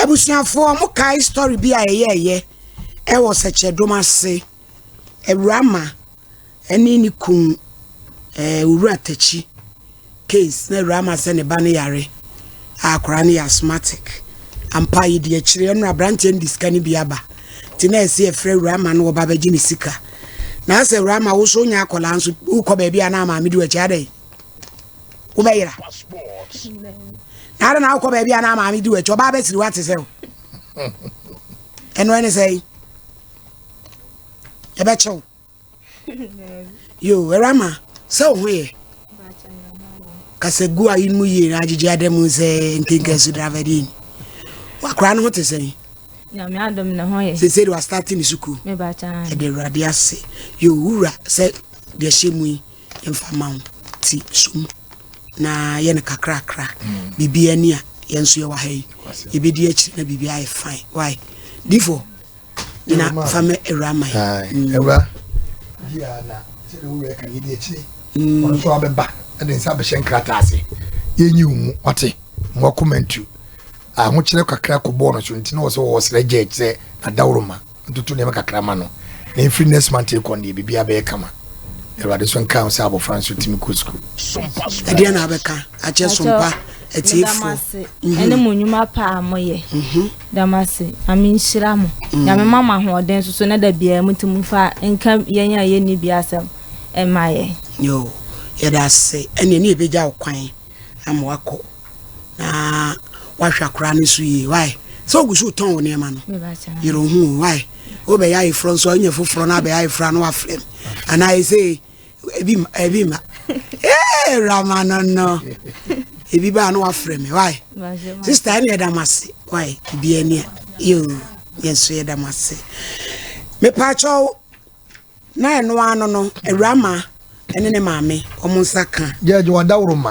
Abusuafoɔ, mo kae story bi a ɛyɛɛyɛ ɛwɔ Sɛkyɛdom ase, Awurama ɛne ne kun Owura Takyi case na Awurama sɛ ne ba no yare a akwaraa no yɛ asthmatic. Ampa yɛdi akyire ɛno aberanteɛ no de sika no bi aba nti na ɛsɛ yɛfrɛ Awurama no wɔba bɛgye ne sika. Na asɛ Awurama wo so wonya akwaraa nso wokɔ baabi a na maame di w'akyi adɛn wobɛyera na ada na wokɔ baabi a na maame di w'akyi ɔbaa bɛsiri wate sɛ wo ɛno ɛne sɛ yɛbɛkyɛw yo. Awurama, sɛ wo ho yɛ kasa gu a yi mu yie na agyegye ada mu sɛ nkenka su dravadin wakora no ho te sɛn? Nyame adom, ne ho yɛ. Sese de wastart ne sukuu. Mebakyɛ. Ɛde Awurade ase. Yo wura, sɛ deɛ hyɛ mu yi yɛmfa ma wo ti som na yɛ no kakrakra. Biribi ani a yɛn nso yɛwɔ ha yi, yɛbɛdi akyiri na biribi ayɛ fine. Why difo na fa mɛ awura ma yi. Awura yia na sɛdeɛ wowura ka yɛdi akyire, ɔno nso abɛba ɛde nsa bɛhyɛ nkrataa ase, yɛnyi wo mu wate ma wakoma ntu ahokyerɛ kakra kɔ bɔɔl no so nti na wɔ sɛ wɔwɔ srɛ gye sɛ nadaworo ma ntoto nneɛma kakra ma no na mfiri next month kɔ no deɛ biribiara bɛyɛ kama. Awurade so nka wo sɛ abɔfra nso tumi kɔ sukuu. Ɛdeɛ na abɛka akyɛ Sompa atiefoɔ? Ɛne mo nnwuma pa a moyɛ dam ase. Nyame nhyira mo, Nyame ma mo ahoɔden nso so na da biara mutumi fa nka yɛn a yɛnni bi asɛm ɛma yɛn. Yo, yɛda ase. Ɛneɛ ne yɛbɛgya wo kwan ama wakɔ na wahwɛ akora no so yie. Wae sɛ wogu so wotɔn wo nneɛma no, yerɛ wo ho. Wae, wobɛyɛ ayeforɔ nso a, wonya foforɔ no abɛyɛ ayeforɔ a na wafrɛ m anaa ɛsɛ ebi ma ebi ma ee rama no ebi ba na wafrɛ me. Wae sister, ɛne yɛda mo ase. Wae, ebi ani a yo, yɛn nso yɛda mo ase. Mepaakyɛw na ɛno ano no, awurama ɛne ne maame ɔmo nsa ka. Gyɛgye wadaworo ma.